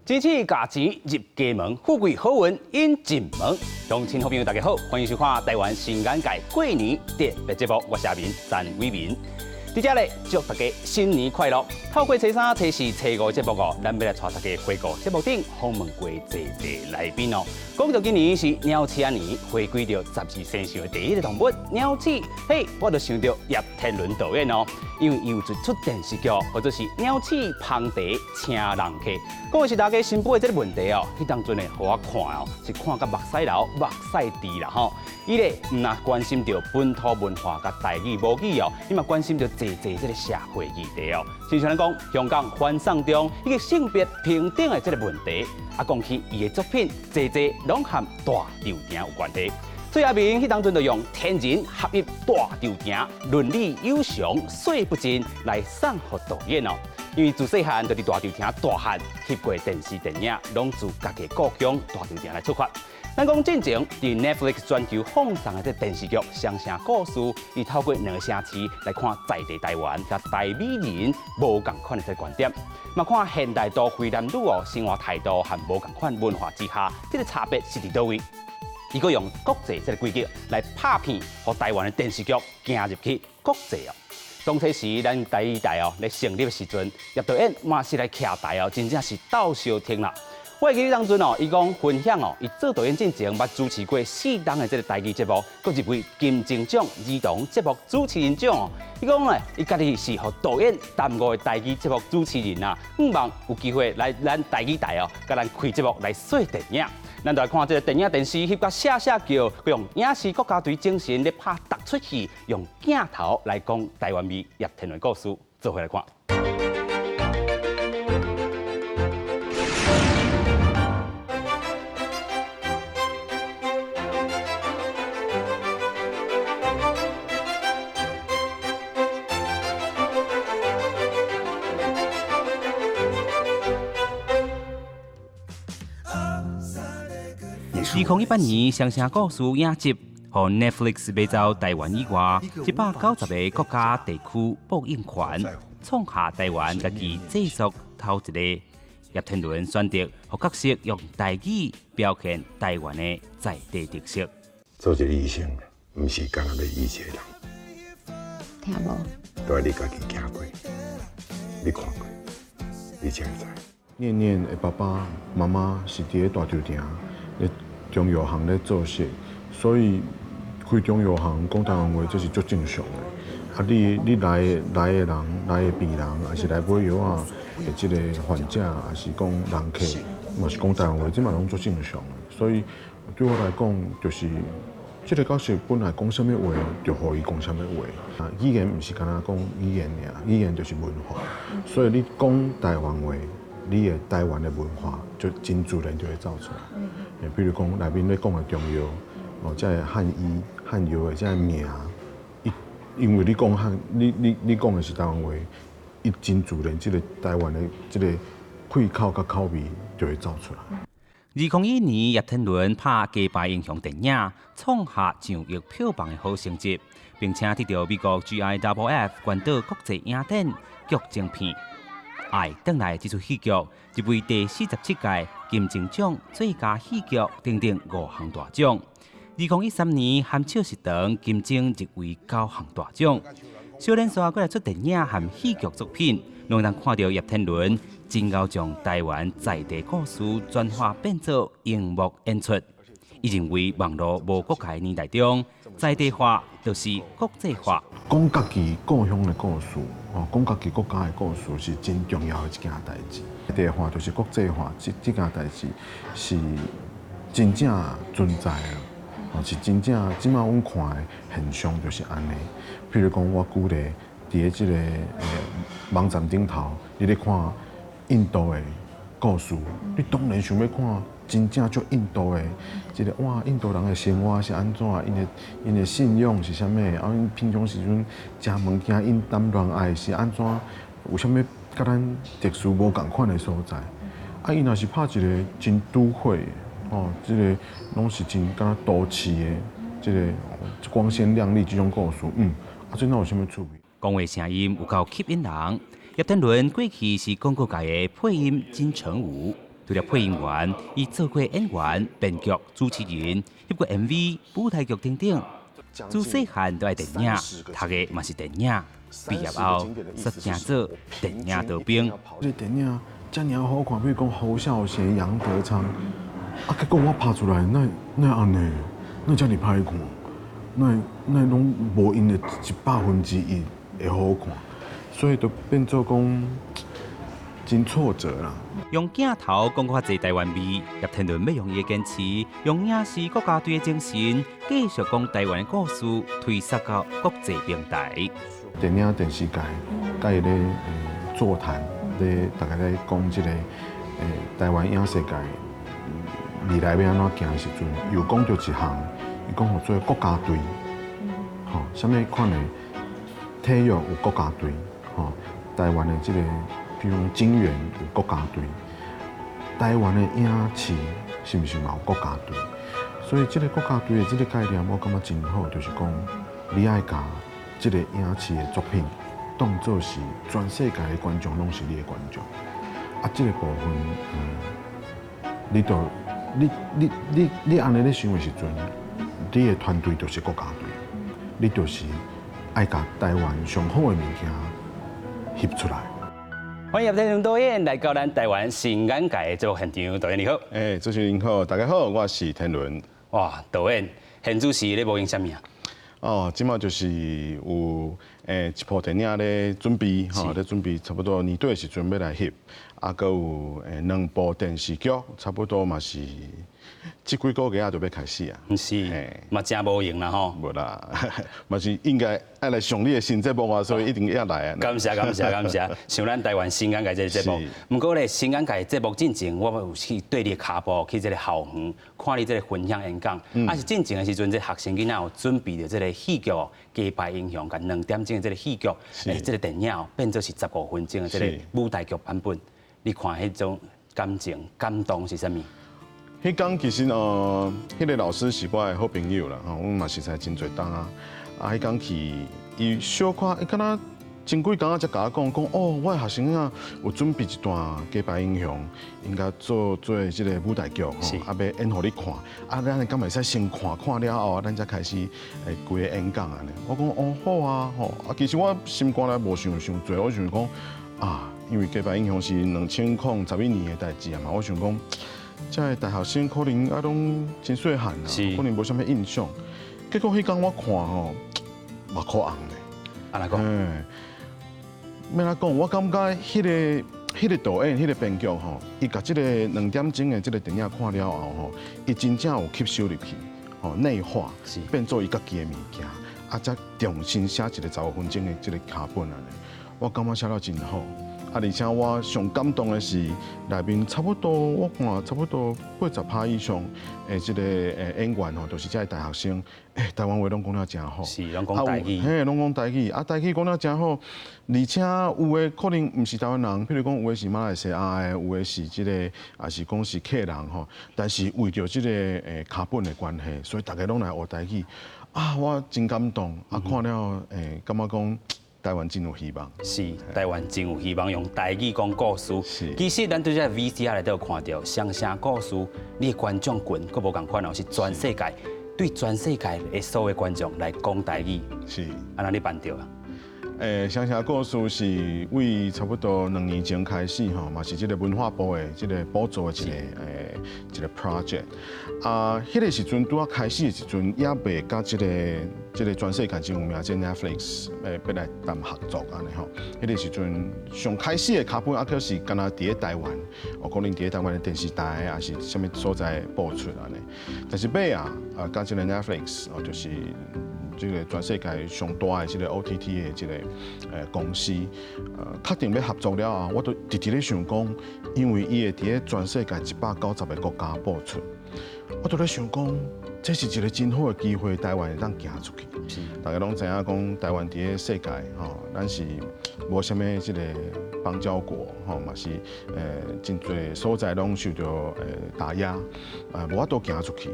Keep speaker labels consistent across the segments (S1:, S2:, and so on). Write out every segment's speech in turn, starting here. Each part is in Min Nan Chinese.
S1: 支持價錢入家門，富貴好運引進門。鄉親好朋友大家好，歡迎收看台灣新眼界過年特別節目，我是阿明陳偉民。佇遮咧祝大家新年快樂。透過初三、初四、初五節目哦，咱欲來帶大家回顧節目頂訪問過濟濟來賓哦。講到今年是鳥鼠年，回歸著十二生肖的第一个動物鳥鼠，嘿，我就想著葉天倫導演哦，因為伊有一齣電視劇，叫做是《鳥鼠捧茶請人客》，講的是大家新婦的這个問題哦。彼當陣咧，予我看哦，是看甲目屎流、目屎滴啦吼。伊咧毋若關心著本土文化佮台語母語哦，伊嘛關心著濟濟這个社會議題哦。親像咱講香港反送中以及性別平等的這个問題，啊，講起伊的作品，濟濟攏和大稻埕有關係。所以阿明彼當陣就用天人合一大稻埕，倫理有常歲不盡來送予導演哦。因為自細漢就佇大稻埕大漢，翕過電視電影，攏自家己故鄉大稻埕來出發。咱講進前佇 Netflix 全球放送的這電視劇《雙城故事》，伊透過兩个城市來看在地台灣佮台美人無仝款的這个觀點，嘛看現代都會男女哦生活態度和無仝款文化之下，這个差別是佇佗位？伊閣用國際這个規格來拍片，予台灣的電視劇行入去國際哦。當初時咱台語台哦咧成立的時陣，葉導演嘛是來徛台哦，真正是鬥相挺啦。我會記得當陣哦，伊講分享哦，伊做導演進前捌主持過四檔的這个台語節目，閣入圍金鐘獎兒童節目主持人獎哦。伊講咧，伊家己是予導演耽誤的台語節目主持人啊，向望有機會來咱台語台哦，共咱開節目來說電影。咱就來看這个電影電視翕甲寫寫叫，用影視國家隊精神咧拍逐齣戲，用鏡頭來講台灣味葉天倫故事，做伙來看。2018年，雙城故事影集，予 Netflix 買走台灣以外190个國家地區播映權，創下台灣家己製作頭一个。葉天倫選擇予角色用台語表現台灣的在地特色。
S2: 做一个醫生，毋是干焦欲醫一個人。
S3: 聽無？
S2: 都愛你家己行過，你看過，你才會知。
S4: 念念的爸爸媽媽是佇咧大稻埕咧中藥行咧做事，所以開中藥行講台灣話，這是足正常的。啊你，你來的來的人，來的病人，抑是來買藥仔的這个患者，抑是講人客，嘛是講台灣話，這嘛攏足正常的。所以對我來講，就是這个角色本來講啥物話，就予伊講啥物話。啊，語言毋是干焦講語言爾，語言就是文化。所以你講台灣話，你的台灣的文化就真自然就會走出來。比如講內面咧講的中藥，哦，這个漢醫漢藥的這个名，伊因為你講漢，你你你講的是台灣話，伊真自然，這个台灣的這个氣口佮口味就會走出來。
S1: 2021年，葉天倫拍《街霸英雄》電影，創下上億票房的好成績，並且得著美國 GIWF 關島國際影展劇情片《愛轉來》這齣戲劇入圍第47屆金鐘獎最佳戲劇等等五項大獎。2013年，含笑食堂金鐘入圍九項大獎。小連續閣來出電影和戲劇作品，攏會當看著葉天倫真𠢕將台灣在地故事轉化變做螢幕演出。伊認為網路無國界年代中，在地化就是國際化。
S4: 講家己故鄉的故事，哦，講家己國家的故事是真重要的一件代誌。在地化就是國際化，這這件代誌是真正存在啊！哦，是真正這馬阮看的現象就是按呢。譬如講，我舉例，佇咧這个網站頂頭，你咧看印度的故事，你當然想欲看真正足印度的這个哇，印度人的生活是按怎？𪜶的信仰是啥物？啊，𪜶平常時陣食物件，𪜶談戀愛是按怎？有啥物佮咱特殊無仝款的所在？啊，伊若是拍一个真都會的，哦，這个攏是真敢若都市的，這个光鮮亮麗這種故事，啊，這哪有啥物趣味？
S1: 講話聲音有夠吸引人。葉天倫過去是廣告界的配音金城武，除了配音員，伊做過演員、編劇、主持人、翕過 MV、舞台劇等等。自細漢就愛電影，讀的嘛是電影。畢業後，煞成做電影導兵。
S4: 這電影遮爾好看，比如講侯孝賢、楊德昌，啊，結果我拍出來，哪哪按呢？哪遮爾歹看？哪哪攏無𪜶的1/100會好看，所以就變做講真挫折啦。
S1: 用鏡頭講較濟台灣味，葉天倫欲用伊的堅持，用影視國家隊的精神，繼續講台灣的故事，推捒到國際平台。
S4: 電影電視界，佮伊咧座談，咧大家咧講這個台灣影視界未來欲按怎行的時陣，又講著一項，伊講予做國家隊，吼，啥物款的體育有國家隊，吼，台灣的這個，比如講警員有國家隊，台灣的影視是毋是嘛有國家隊？所以這個國家隊的這個概念，我感覺真好，就是講你愛共這個影視的作品當做是全世界的觀眾攏是你的觀眾，啊，這個部分，你就你你你你按呢咧想的時陣，你的團隊就是國家隊，你就是愛共台灣上好的物件翕出來。
S1: 歡迎葉天倫導演來到咱台灣新眼界的節目現場，導演你好。
S2: 欸，主持人好，大家好，我是天倫。
S1: 哇，導演，現主時咧無閒啥物啊？
S2: 哦，這馬就是有一部電影咧準備，吼，咧準備差不多年底的時陣欲來翕，啊，閣有兩部電視劇，差不多嘛是這幾個月仔就欲開始啊。
S1: 是，嘛誠無閒啦吼。
S2: 無啦，嘛是應該愛來上你的新節目啊，所以一定要來啊。
S1: 感謝感謝感謝，上咱台灣新眼界這個節目。毋過咧，新眼界節目進前，我有去綴你的跤步去這個校園，看你這個分享演講。啊是進前的時陣，這學生囡仔有準備著這個戲劇《街牌英雄》共2點鐘的這個戲劇，這個電影哦，變做是15分鐘的這個舞台劇版本。你看彼種感情感動是啥物？
S2: 彼工其實彼個老師是我的好朋友啦，吼，阮嘛熟似真濟冬啊。啊，彼工去，伊小可，伊敢若前幾工仔才共我講，講哦，我的學生啊有準備一段街牌英雄，應該做做這個舞台劇吼，啊，欲演予你看，啊，咱敢會使先看看了後，咱才開始規个演講按呢。我講哦好啊，吼，啊，其實我心肝內無想傷濟，我想講啊，因為街牌英雄是2011年的代誌啊嘛，我想講，這个大學生可能啊攏真細漢啊，可能無啥物印象。結果彼工我看吼，目眶紅咧。
S1: 按怎講？
S2: 欲按怎講？我感覺彼個導演、彼個編劇吼，伊共這個2點鐘的這個電影看了後吼，伊真正有吸收入去，吼內化，變做伊家己的物件，啊，才重新寫一個15分鐘的這個腳本按呢。我感覺寫了真好。啊！而且我上感動的是內面差不多，我看差不多80%以上的這個演員吼，都是這个大學生。欸，台灣話攏講了誠好，
S1: 是攏講台語，
S2: 嘿，攏講台語。啊，台語講了誠好，而且有的可能毋是台灣人，譬如講有的是馬來西亞的，有的是這個，也是講是客人吼。但是為著這個腳本的關係，所以大家攏來學台語。啊，我真感動。啊，看了感覺講台灣真有希望。
S1: 是，台灣真有希望，用台語講故事。其實咱對這個 VCR 內底有看著，雙聲故事，你的觀眾群閣無仝款哦，是全世界對全世界的所有觀眾來講台語。按怎你辦著啊？
S2: 雙聲故事是為差不多2年前開始吼，嘛是這個文化部的這個補助的一個 project。啊，彼個時陣拄仔開始的時陣，猶未佮這個全世界真有名這 Netflix 欲來談合作按呢吼。彼個時陣上開始的腳本猶閣是干焦佇咧台灣，哦，可能佇咧台灣的電視台抑是啥物所在播出按呢。但是尾啊，啊，佮這個 Netflix 哦，就是這個全世界上大的這個 OTT 的這個公司，確定欲合作了後，我都直直咧想講，因為伊會佇咧全世界190個國家播出，我都咧想講，這是一個真好的機會，台灣會當行出去。大家攏知影講，台灣佇咧世界吼，咱是無啥物這個邦交國吼，嘛是真濟所在攏受著打壓，無法度行出去。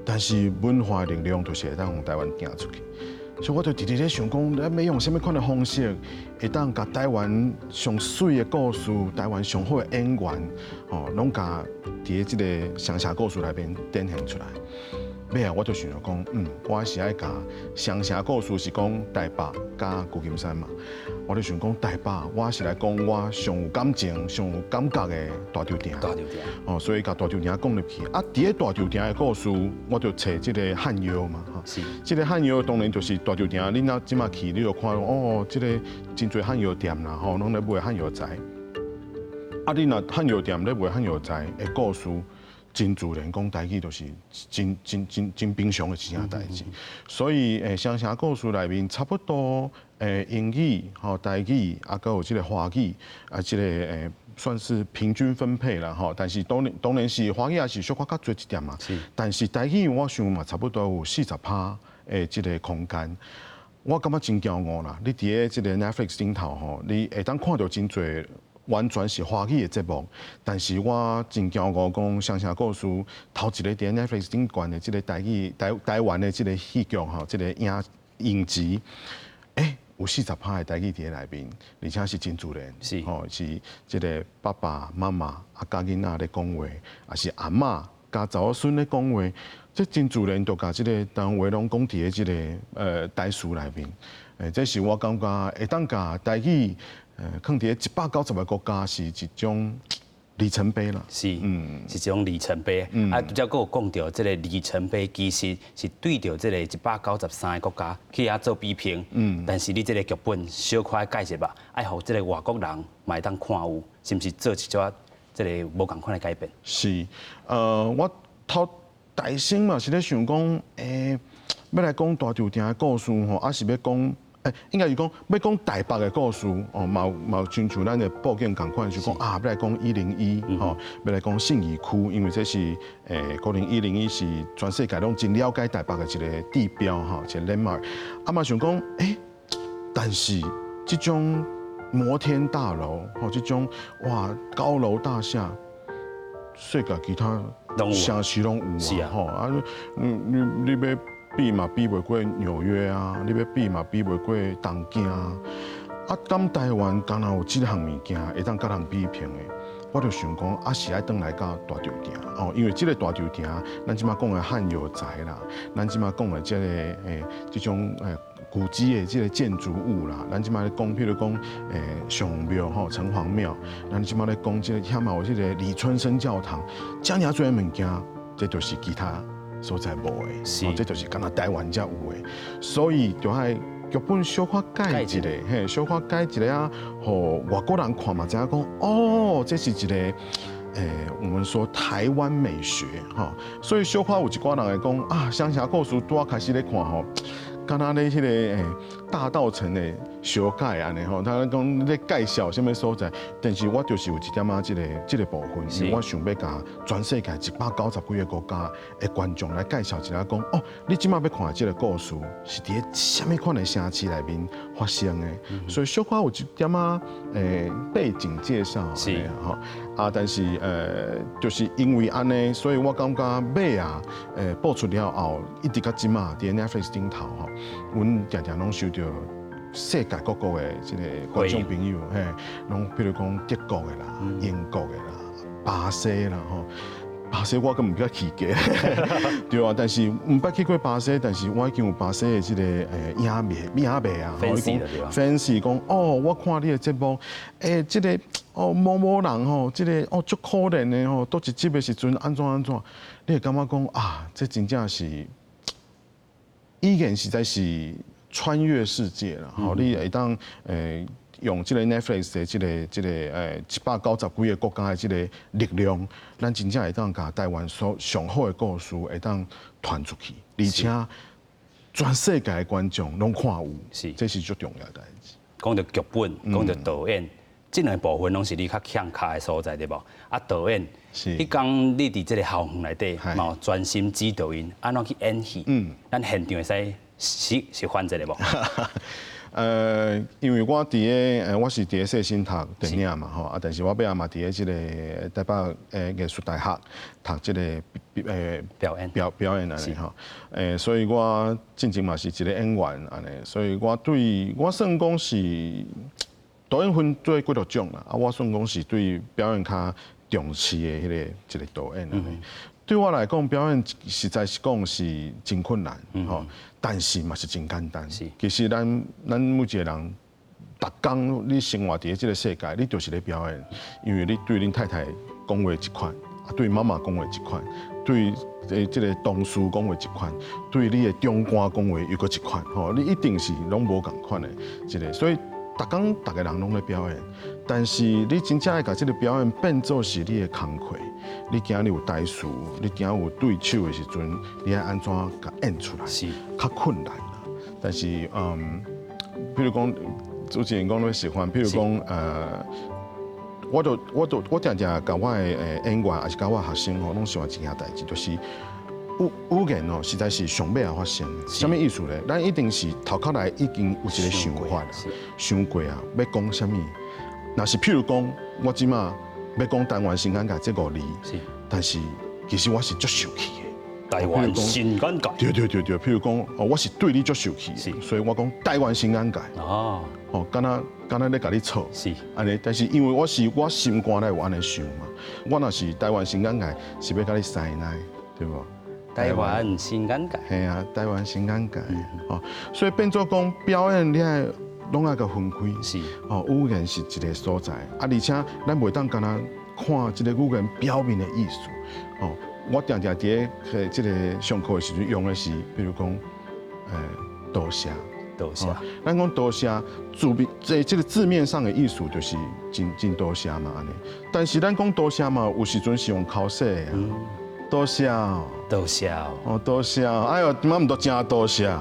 S2: 但是文化的力量就是會當予台灣行出去。所以我就直直咧想講，咱欲用啥物款的方式，會當共台灣上媠的故事，台灣上好的演員，吼，攏共佇咧這个雙城故事內面展現出來。尾仔我就想著講，我是愛共雙城故事是講台北佮舊金山嘛，我就想講台北，我是來講我上有感情、上有感覺的大稻埕。
S1: 大稻埕。
S2: 哦，所以共大稻埕講入去。啊，佇咧大稻埕的故事，我就揣這个漢藥嘛，吼。這个漢藥當然就是大稻埕，你若這馬去，你就看哦，這个真濟漢藥店啦，吼，攏咧賣漢藥材。啊，你若漢藥店咧賣漢藥材的故事，真自然講台語就是真真真真平常的一件代誌。所以雙城故事內面差不多英語、吼台語，啊，閣有這个華語，啊，這个算是平均分配啦吼。但是當然當然是華語也是小可較濟一點嘛。但是台語我想嘛差不多有40%的這个空間。我感覺真驕傲啦！你佇咧這个 Netflix 頂頭吼，你會當看著真濟完全是華語的節目，但是我真驕傲講，雙城故事頭一个佇 Netflix 頂懸的這个台語台台灣的這个戲劇吼，這个影影集，有40%的台語佇咧內面，而且是真自然，吼，是這个爸爸媽媽啊佮囡仔咧講話，抑是阿嬤佮查某孫咧講話，這真自然就共這个台灣話攏講佇咧這个台詞內面，這是我感覺會當共台語囥佇咧190個國家是一種里程碑啦。
S1: 是，是一種里程碑。啊，拄才閣有講著，這个里程碑其實是對著這个193個國家去遐做比拼。但是你這个劇本小可改一下，愛予這个外國人嘛會當看有，是毋是做一寡這个無仝款的改變？
S2: 是，我頭大先嘛是咧想講，欲來講大稻埕的故事吼，抑是欲講？應該是講欲講台北的故事哦，嘛嘛親像咱的布景仝款，就講啊，欲來講101吼，欲來講信義區，因為這是可能一零一是全世界攏真了解台北的一个地標吼，一个 landmark。啊嘛想講，但是這種摩天大樓吼，這種哇高樓大廈，世界其他城市攏有啊，吼啊，你你你欲比嘛比袂過紐約啊，你欲比嘛比袂過東京啊。啊，敢台灣敢若有這項物件會當佮人比拼的，我就想講，啊是愛轉來到大稻埕哦，因為這个大稻埕，咱這馬講的漢藥材啦，咱這馬講的這个這種古蹟的這个建築物啦，咱這馬咧講，譬如講上廟吼城隍廟，咱這馬咧講這个遐嘛有這个李春生教堂，遮爾濟物件，這就是其他所在無的，這就是干焦台灣才有的，所以就愛劇本小可改一下，嘿，小可改一下啊，予外國人看嘛知影講，哦，這是一個我們說台灣美學吼，所以小可有一寡人會講啊，雙城故事拄仔開始咧看吼，敢若咧彼个大稻埕的小解按呢吼，他講咧介紹啥物所在，但是我就是有一點仔這个部分，因為我想欲共全世界190幾个國家的觀眾來介紹一下，講哦，你這馬欲看的這个故事是佇咧啥物款的城市內面發生的，所以小可有一點仔背景介紹，吼啊，但是就是因為按呢，所以我感覺尾仔播出了後，一直到這馬佇 Netflix 頂頭吼，阮定定攏收著世界各國的這个觀眾朋友，嘿，攏譬如講德國的啦、英國的啦、巴西啦，吼，巴西我閣毋捌去過，對啊，但是毋捌去過巴西，但是我已經有巴西的這个影迷影迷啊，
S1: fans
S2: 講哦，我看你的節目，這个哦某某人吼，這个哦足可憐的吼，佗一集的時陣按怎按怎，你會感覺講啊，這真正是語言實在是穿越世界啦，吼，你會當用這个 Netflix 的這个190幾个國家的這个力量，咱真正會當共台灣所上好的故事會當傳出去，而且全世界的觀眾攏看有，這是最重要的代誌。
S1: 講著劇本，講著導演，這兩个部分攏是你較欠卡的所在，對無？啊，導演，彼工你佇這个校園內底，嘛有專心指導𪜶按怎去演戲？咱現場會使示範一下無？
S2: 因為我佇个，我是佇个世新讀電影嘛吼，啊，但是我尾仔嘛佇个這个台北藝術大學讀這個
S1: 表演
S2: 表演按呢吼，所以我進前嘛是一個演員按呢，所以我對我算講是導演分做幾多種啦，啊，我算講是對表演較重視的彼個一個導演按呢。對我來講，表演實在是講是真困難，吼，但是嘛是真簡單。其實咱每一個人，逐工你生活佇咧這個世界，你就是咧表演，因為你對恁太太講話一款，啊對媽媽講話一款，對這個同事講話一款，對你的長官講話又閣一款，吼，你一定是攏無仝款的一個，所以逐工逐個人攏咧表演，但是你真正愛共這個表演變做是你的工課，你今日有台詞，你今日有對手的時陣，你愛按怎共演出來？較困難啦。但是比如講主持人講咧喜歡，比如講我就定定共我的演員，抑是共我的學生吼，攏想一件代誌，就是語言哦，實在是上尾仔發生的。啥物意思咧？咱一定是頭殼內已經有一個想法，想過啊，欲講啥物。若是譬如講，我這馬欲講台灣新眼界這五字，但是其實我是足受氣的。
S1: 台灣新眼界。
S2: 對對對對，譬如講，哦，我是對你足受氣的，所以我講台灣新眼界。哦，敢若敢若咧共你吵，按呢，但是因為我是我心肝內有按呢想嘛，我若是台灣新眼界，是欲共你師奶，對無？
S1: 台灣新眼界。
S2: 嘿啊，台灣新眼界。哦，所以變做講表演，你愛攏愛共分開。哦，語言是一個所在，啊，而且咱袂當干焦看這個語言表面的意思。哦，我定定佇咧這個上課的時陣用的是，比如講，多謝。
S1: 多謝。
S2: 咱講多謝，字面這個字面上的意思就是真多謝嘛按呢。但是咱講多謝嘛，有時陣是用口說的啊。多謝。
S1: 多謝。
S2: 哦，多謝。哎喲，這馬毋都真多謝。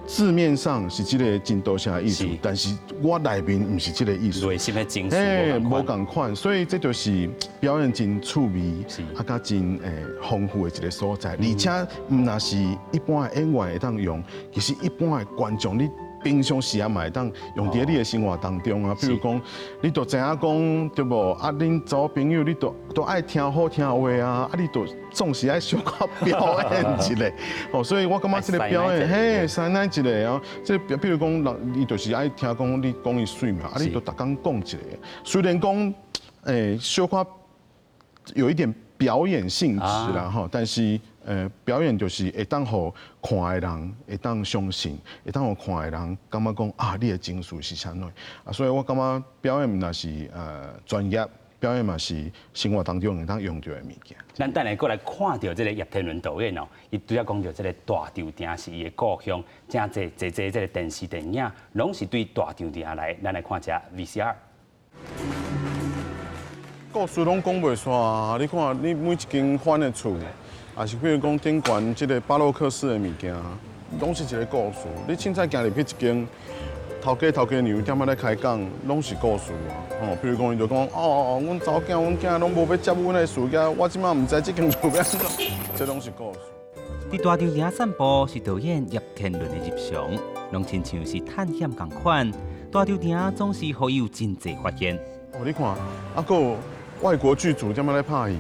S2: 字面上是這個真多謝的意思，但是我內面毋是這個意思。
S1: 內心的情緒
S2: 無仝款，所以這就是表演真趣味，啊，佮真豐富的一個所在。而且毋若是一般的演員會當用，其實一般的觀眾你平常時啊嘛會當用佇你的生活當中啊。比如講，你都知影講對無？啊，恁查某朋友你都都愛聽好聽話啊，啊，你都總是愛小可表演一下。哦，所以我感覺這個表演，嘿，師奶一下哦。這個比如講，人伊就是愛聽講你講伊媠嘛，啊，你都逐工講一下。雖然講，小可有一點表演性質啦，吼，但是表演就是會當予看的人會當相信，會當予看的人感覺講啊，你的情緒是啥物啊？所以我感覺表演毋若是專業，表演嘛是生活當中會當用著的物件。
S1: 咱等下閣來看著這个葉天倫導演哦，伊拄才講著這个大稻埕是伊的故鄉，誠濟濟濟這个電視電影，攏是對大稻埕來。咱來看一下 VCR。
S2: 故事攏講袂煞啊！你看，你每一間翻的厝，抑是比如講頂懸這个巴洛克式的物件，攏是一个故事。你凊彩行入去一間，頭家頭家娘踮遐咧開講，攏是故事啊！吼，比如講，伊就講哦，阮查某囝、阮囝攏無欲接阮的事業，我這馬毋知這間厝欲按怎，這攏是故事。
S1: 佇大稻埕散步是導演葉天倫的日常，攏親像是探險仝款。大稻埕總是予伊有真濟發現。
S2: 哦，你看，啊，閣有外國劇組踮遐咧拍戲，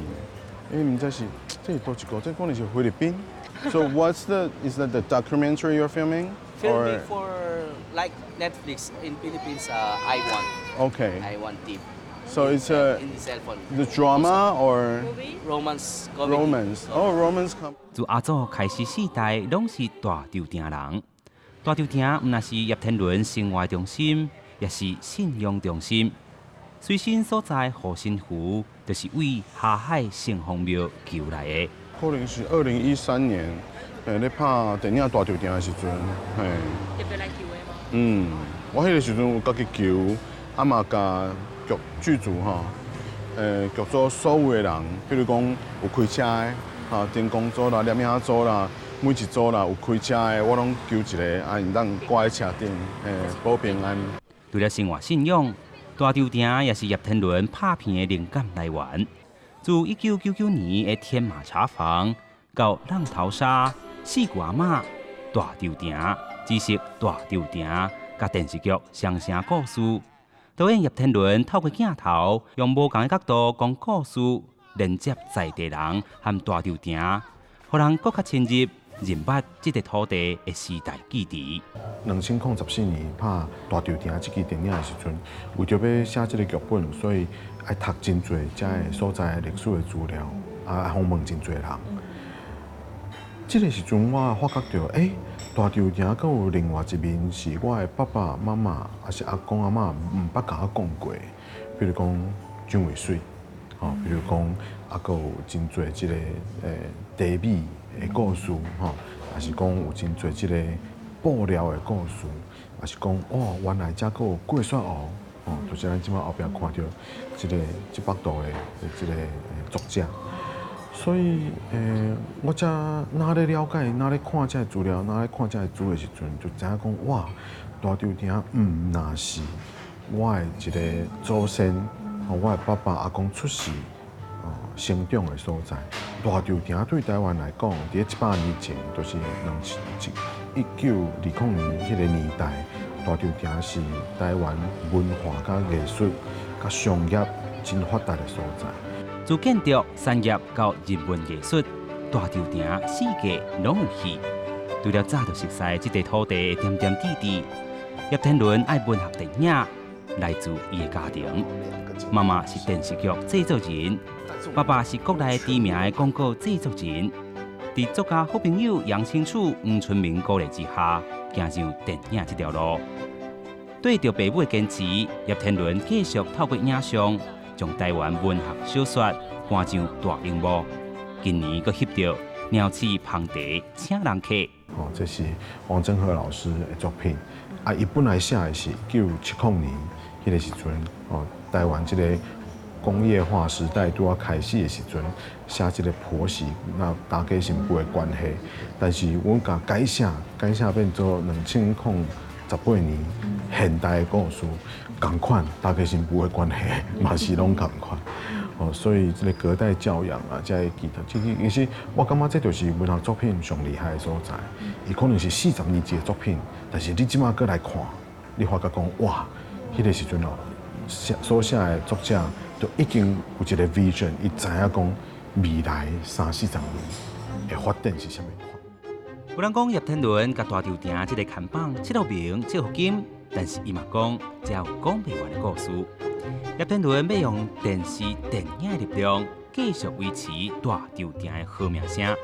S2: 毋知是這是佗一個，這可能是菲律賓。So what's the is that the documentary you're filming?
S5: Filming for like Netflix in Philippines, iWant.
S2: Okay.
S5: iWant TV.
S2: So it's a
S5: in the cell phone.
S2: The drama or
S5: Romance comedy.
S2: Romance? Oh, romance com.
S1: 自阿祖開始四代，攏是大稻埕人。大稻埕毋若是葉天倫生活中心，也是信仰中心。隨身所在護身符，就是為霞海城隍廟求來的。
S2: 可能是2013年，咧拍電影《大稻埕》的時陣，嘿。
S6: 特別來求的嗎？
S2: 嗯，我彼個時陣有家己求，啊嘛共劇組吼，劇組所有的人，比如講有開車的，哈，燈光組啦、攝影組啦，每一組啦有開車的，我攏求一个，啊，𪜶當掛佇車頂，保平安。
S1: 除了生活信仰，大稻埕也是葉天倫拍片的靈感來源。自1999年的《天馬茶房》到《浪淘沙》、《四姑阿嬤》、大稻埕，只是大稻埕，佮電視劇《雙城故事》。導演葉天倫透過鏡頭，用無仝的角度講故事，連接在地人和大稻埕，予人閣較深入認捌這塊土地的時代記憶。
S4: 2014年拍《大稻埕》這支電影的時陣，為著欲寫這个劇本，所以愛讀真濟遮个所在歷史的資料，啊，訪問真濟人。這个時陣我發覺著，大稻埕閣有另外一面是我的爸爸媽媽，抑是阿公阿嬤毋捌共我講過，比如講蔣渭水，吼，比如講啊，閣有真濟這个茶米的故事，吼，抑是講有真濟這个布料的故事，抑是講哦，原來遮閣有過雪湖，吼，就是咱這擺後壁看著這个這幅圖的這个作者。所以，我才若咧了解，若咧看這个資料，若咧看這个書的時陣，就知影講，哇，大稻埕毋若是我的一个祖先，我的爸爸阿公出世、成長的所在。大稻埕對台灣來講，佇咧100年前，就是1920年彼个年代，大稻埕是台灣文化佮藝術佮商業真發達的所在。
S1: 自建築、產業到人文藝術，大稻埕四季攏有戲。除了早就熟悉這塊土地的點點滴滴，葉天倫愛文學電影來自伊的家庭。媽媽是電視劇製作人，爸爸是國內知名的廣告製作人。佇作家好朋友楊青柱、黃春明鼓勵之下，行上電影這條路。對著爸母的堅持，葉天倫繼續透過影像，將台灣文學小說搬上大螢幕。今年閣翕著《鳥鼠捧茶請人客》。
S4: 哦，這是王禎和老師的作品。啊，伊本來寫的是1970年彼个時陣，哦，台灣這個工業化時代拄仔開始的時陣，寫這个婆媳那大家新婦的關係。但是阮共改寫，改寫變做2018年現代的故事，仝款大家新婦的關係嘛是攏仝款。哦，所以這个隔代教養啊，這个其他，這個其實我感覺這就是文學作品上厲害的所在。伊可能是40年前的作品，但是你這擺閣來看，你發覺講哇，彼个時陣哦，寫所寫的作者就已經有一個 vision，伊知影講未來三四十年會發展是啥物款。
S1: 有人講葉天倫佮大稻埕這个牽綁七福明、七福金，但是伊嘛講這有講袂完的故事。葉天倫欲用電視、電影的力量，繼續維持大稻埕的好名聲。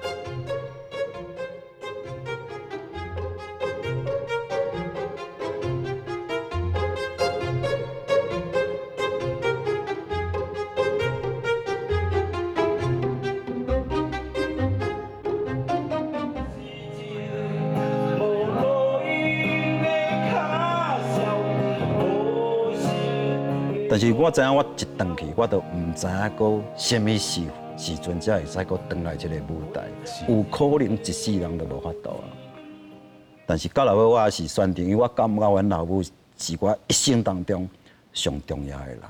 S6: 但是我知影，我一轉去，我就毋知影閣啥物時時陣才會使閣轉來這个舞台，有可能一世人都無法度啊。但是到落尾，我還是選定，因為我感覺阮老母是我一生當中上重要的人。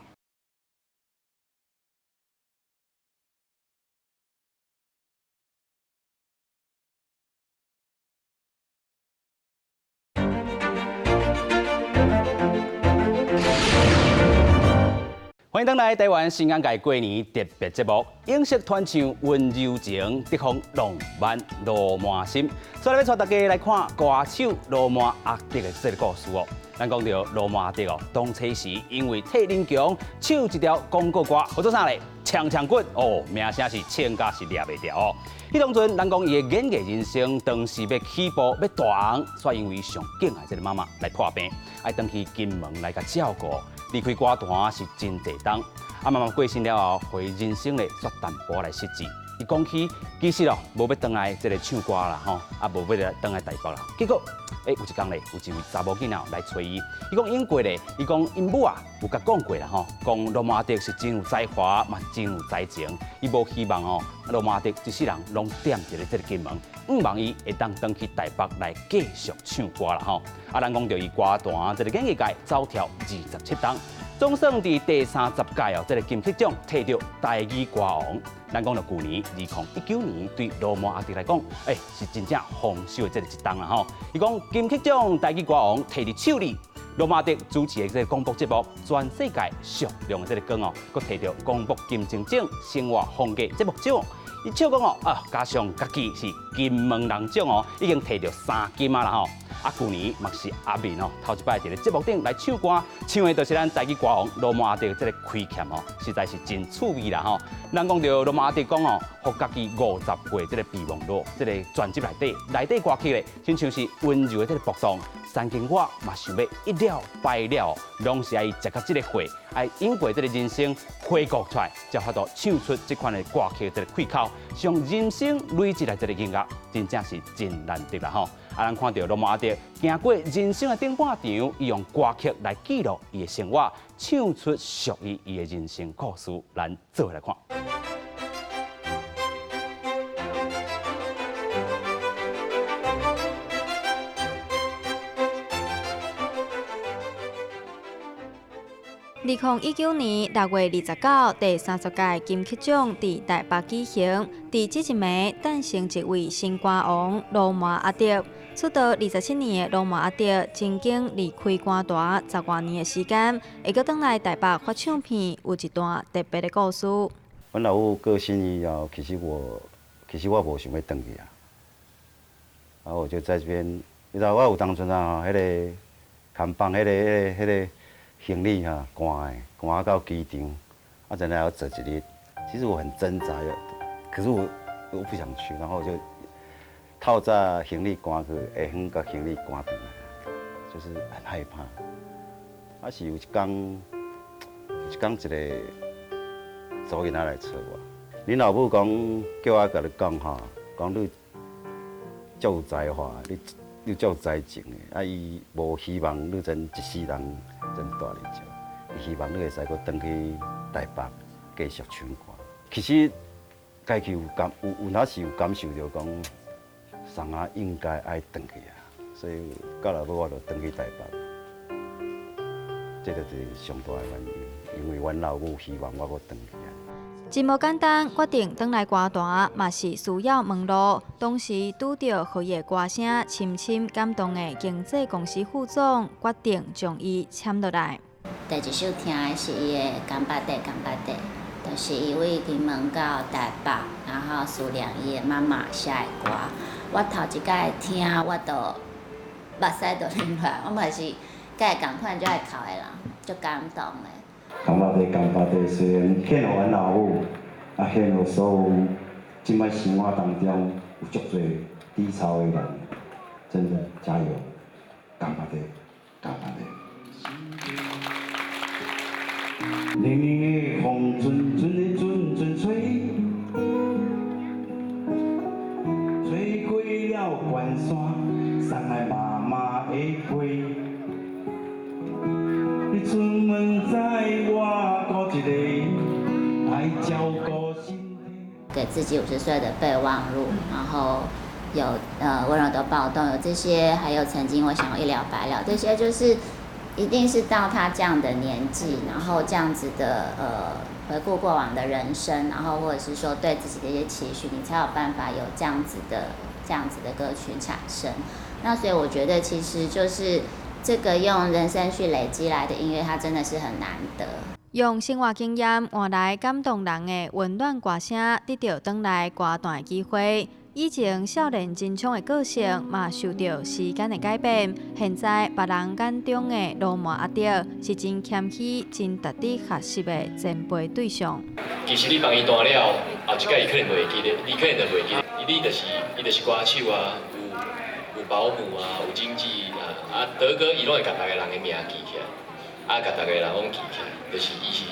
S1: 歡迎轉來台灣新眼界過年特別節目，影視傳唱溫柔情，得風浪漫羅滿心。所以欲帶大家來看歌手羅滿阿德的這个故事哦。咱講著羅滿阿德哦，當初時因為替林強唱一條廣告歌，號做啥咧？槍槍棍哦，名聲是穿甲是掠袂牢哦。彼當陣，咱講伊的演藝人生當時欲起步欲大紅，煞因為上敬愛這个媽媽來破病，愛轉去金門來共照顧。離開歌壇是真濟冬，啊媽媽過身了後，予伊人生咧煞淡薄來失志。伊講起，其實哦，無欲轉來這个唱歌啦，吼，啊無欲來轉來台北啦。結果，有一工咧，有一位查某囡仔來揣伊，伊講英國咧，伊講𪜶母啊有共講過啦，吼，講羅滿阿德是真有才華，嘛真有才情。伊無希望哦，羅滿阿德一世人攏踮佇咧這个金門，向望伊會當轉去台北來繼續唱歌啦，吼。啊，咱講著伊歌壇這个演藝界走跳27冬。總算佇第30屆哦，這个金曲獎摕著台語歌王。咱講著舊年2019年，對羅滿阿德來講，是真正豐收的這个一冬啦吼。伊講金曲獎台語歌王摕佇手裡，羅馬迪主持的這個廣播節目，全世界上亮的這个光哦，閣提著廣播金鐘獎生活風格節目獎。伊笑講哦，啊，加上家己是金門人獎哦，已經提著三金啊啦吼。啊，舊年嘛是阿明哦，頭一擺佇咧節目頂來唱歌，唱的就是咱台語歌王羅馬迪這个開欠哦，實在是真趣味啦吼。咱講著羅馬迪講哦，予家己50歲這个備忘錄，這个專輯內底內底歌曲咧，親像是溫柔的這个播送。三更我嘛想欲一了百了，攏是愛食到這个歲，愛飲過這个人生回顧出來，才法度唱出這款的歌曲這个開口，將人生累積來這个音樂，真正是真難得啦吼。啊，咱看著羅馬迪行過人生的頂半場，伊用歌曲來記錄伊的生活，唱出屬於伊的人生故事，咱做伙來看。
S7: 2019年6月29，第30屆金曲獎佇台北舉行，佇這一暝誕生一位新歌王羅馬阿德。出道27年的羅馬阿德，曾經離開歌壇十外年的時間，會閣轉來台北發唱片，有一段特別的故事。
S6: 阮老母過身以後，其實我無想欲轉去啊。啊，我就在這邊，你知道我有當陣啊，彼个扛放彼个行李哈，寒的，寒到機場，啊，真的要坐一日。其實我很掙扎，可是我不想去，然後我就透早行李搬去，下昏共行李搬轉來，就是很害怕。啊，是有一工，有一工一个查某囡仔來找我，恁老母講叫我共你講吼，講你足有才華，你足有才情的，啊，伊無希望你真一世人真蹛佇遮，伊希望你會使閣轉去台北繼續唱歌。其實家己有感有有哪是有感受著講，送仔應該愛轉去啊，所以到落尾我就轉去台北。這就是上大的原因，因為阮老母希望我閣轉去啊。
S7: 真無簡單，決定轉來歌壇，嘛是需要門路。當時拄著予伊的歌聲深深感動的經紀公司副總，決定將伊簽落來。
S3: 第一首聽的是伊的《干巴爹干巴爹》，就是伊對金門到台北，然後思念伊的媽媽寫的歌。我頭一擺聽，我就目屎就流落來，我嘛是佮伊仝款，就愛哭的人，足感動的。
S6: 干巴爹，干巴爹，雖然獻予阮老母，啊獻予所有這擺生活當中有足濟低潮的人，真的加油！干巴爹，干巴爹。冷冷的風，陣陣的陣陣吹，吹過了關山，送來媽媽的批。你出門在外，孤一個，愛照顧身體。
S3: 給自己50歲的備忘錄，然後有溫柔的暴動，有這些，還有曾經我想要一了百了，這些就是一定是到他這樣的年紀，然後這樣子的回顧過往的人生，然後或者是說對自己的一些期許，你才有辦法有這樣子的歌曲產生。那所以我覺得其實就是這個用人生去累積來的音樂，它真的是很難得。
S7: 用生活經驗換來感動人的溫暖歌聲，得著轉來歌壇的機會。以前少年真衝的個性，嘛受著時間的改變。現在別人眼中的羅馬阿德，是真謙虛、真值得學習的前輩對象。
S8: 其實你幫伊彈了，後一擺伊可能袂記得，你可能就袂記得。伊就是歌手啊，有保姆啊，有經紀啊，啊德哥伊攏會共逐个人的名記起來，啊共逐个人攏記起來，就是伊是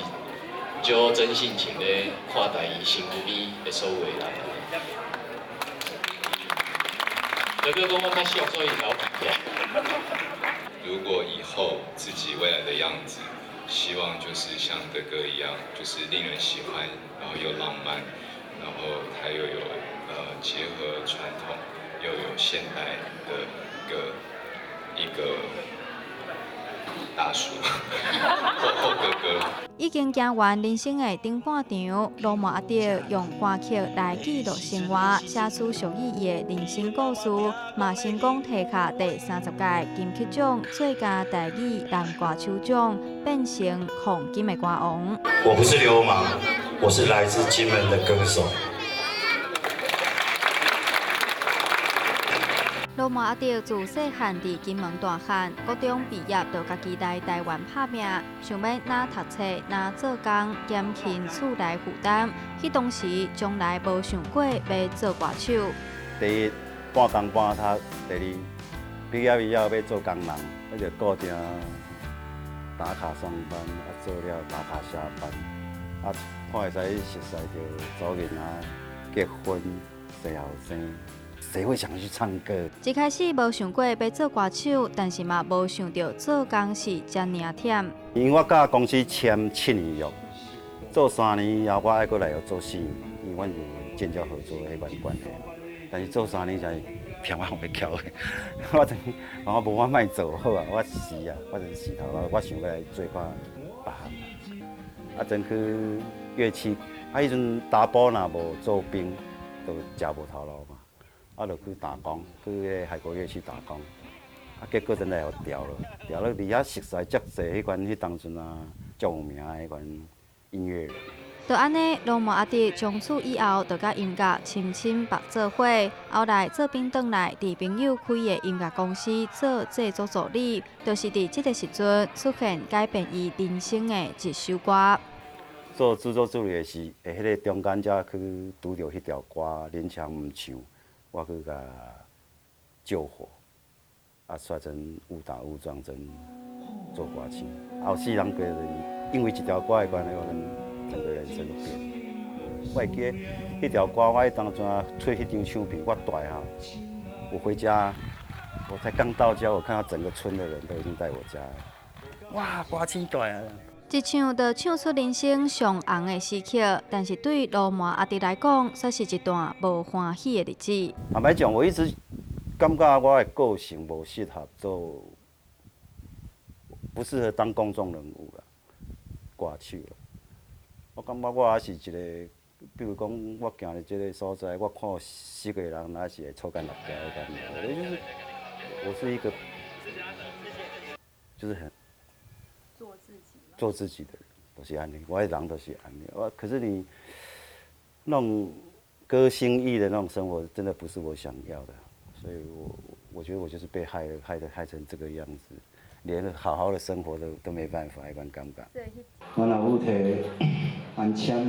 S8: 足真性情咧看待伊身軀邊的所有的人。德哥講我較俗，所以共我記起來。
S9: 如果以後自己未來的樣子，希望就是像德哥一樣，就是令人喜歡，然後又浪漫，然後他又有結合傳統，又有現代的一個大叔或哥哥。
S7: 已經行完人生的頂半場，盧麥阿德用歌曲來記錄生活，寫出屬於伊的人生故事，嘛成功提下第30屆金曲獎最佳台語男歌手獎，變成黃金的歌王。
S6: 我不是流氓，我是來自金門的歌手。
S7: 盧麥阿德自細漢佇金門大漢，國中畢業就家己來台灣拍拚，想欲若讀冊，若做工，減輕厝內負擔。彼當時從來無想過欲做歌手。
S6: 第一，半工半讀；第二，畢業以後欲做工人，彼就固定打卡上班，啊做了打卡下班，啊看會使熟似著查某囡仔結婚生後生。誰會想去唱歌？
S7: 一開始無想過欲做歌手，但是嘛無想著做工是遮爾忝。
S6: 因為我佮公司簽7年約，做3年以後我愛閣來做4年，因為阮有建教合作彼款關係。但是做3年才忝啊，袂翹的。我真，我無我莫做好啊，我死啊，我就是死頭路，我想欲來做看別項。啊，陣去樂器，啊，彼陣查埔若無做兵，就食無頭路嘛。啊，就去打工，去彼個海國樂器打工，啊，結果真的予調了，調了佇遐熟似足濟彼款彼當陣啊，足有名的彼款音樂人。
S7: 就按呢，盧麥阿德從此以後就佮音樂深深縛做伙。後來做兵轉來，佇朋友開的音樂公司做製作助理，就是佇這個時陣出現改變伊人生的一首歌。
S6: 做製作助理的時，彼個中間才去拄著彼條歌，林強毋唱。我去共救火，啊，煞陣誤打誤撞陣做歌星，後世人過因為這條歌的關係，我整個人生都變。我會記得彼條歌，我彼當陣出彼張唱片，我蹛吼，我回家，我才剛到家，我看到整個村的人都已經在我家，哇，歌星蹛啊！
S7: 一唱就唱出人生上紅的時刻，但是對盧麥阿德來講，卻是一段無歡喜的日子。
S6: 坦白講，我一直感覺我的個性無適合做，不適合當公眾人物啦，歌手啦。我感覺我還是一個，比如講，我行佇這個所在，我看10個人，還是會草菅六個的感覺。就是我是一個，就是很
S7: 做自己。
S6: 做自己的人，就是按呢，我的人就是按呢。我可是你那種歌星藝的那種生活，真的不是我想要的，所以我覺得我就是被害了，害的害成這個樣子，連好好的生活都沒辦法，彼款感覺。
S10: 阮阿母提安簽，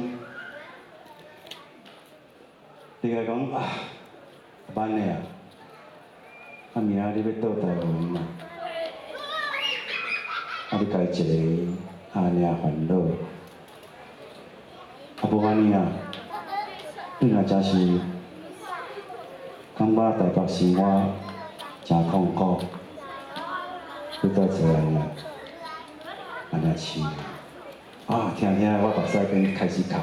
S10: 你共伊講啊，慢的啊，啊明仔你欲倒台灣嘛，啊你家己一个。按呢煩惱，啊無按呢啊，你若真是感覺台北生活誠痛苦，你倒做按呢，按呢試，啊聽聽我目屎已經開始哭。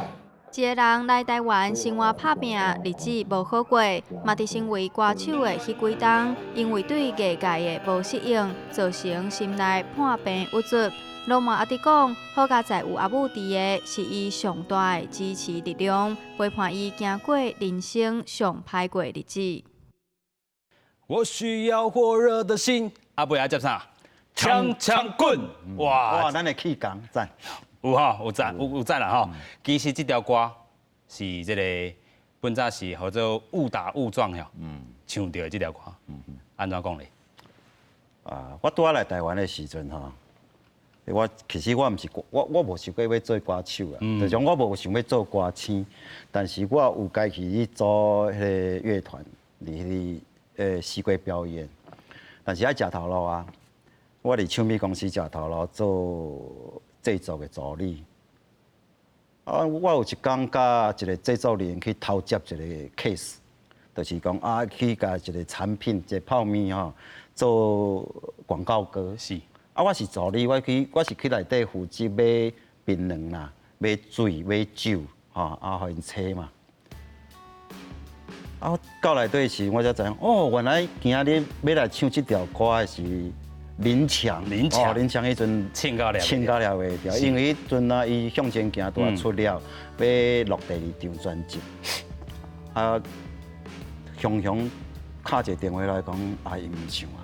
S7: 一个人來台灣生活拍拚，日子無好過，嘛佇成為歌手的彼幾冬，因為對藝界的無適應，造成心內破病鬱卒。盧麥阿德講，好佳哉有阿母佇的，是伊上大的支持力量，陪伴伊行過人生上歹過的日子。
S1: 我需要火熱的心，阿伯愛接啥？槍槍棍！哇
S6: 哇，咱的氣功讚，
S1: 有吼，有讚，有讚啦吼。其實這條歌是這個本早是號做誤打誤撞吼，唱著的這條歌，按怎講咧？
S6: 啊，我拄仔來台灣的時陣吼。我其實我毋是我無想過欲做歌手啊，就講我無想欲做歌星，但是我有家己去組彼个樂團，佇彼个四季表演，但是愛食頭路啊。我佇唱片公司食頭路做製作的助理。啊，我有一工佮一個製作人去偷接一個 case，就是講啊，去共一個產品，一個泡麵吼，做廣告歌。
S1: 是。
S6: 啊，我是助理，我是去內底負責買檳榔啦、買水、買酒，吼，啊，予𪜶吹嘛。啊，到內底時，我才知影，哦，原來今仔日欲來唱這條歌的是林強，
S1: 林強，
S6: 林強彼陣
S1: 唱甲掠，
S6: 唱甲掠袂牢，因為彼陣啊，伊向前行拄仔出了，欲錄第二張專輯，啊，雄雄敲一個電話來講，啊，伊毋唱啊，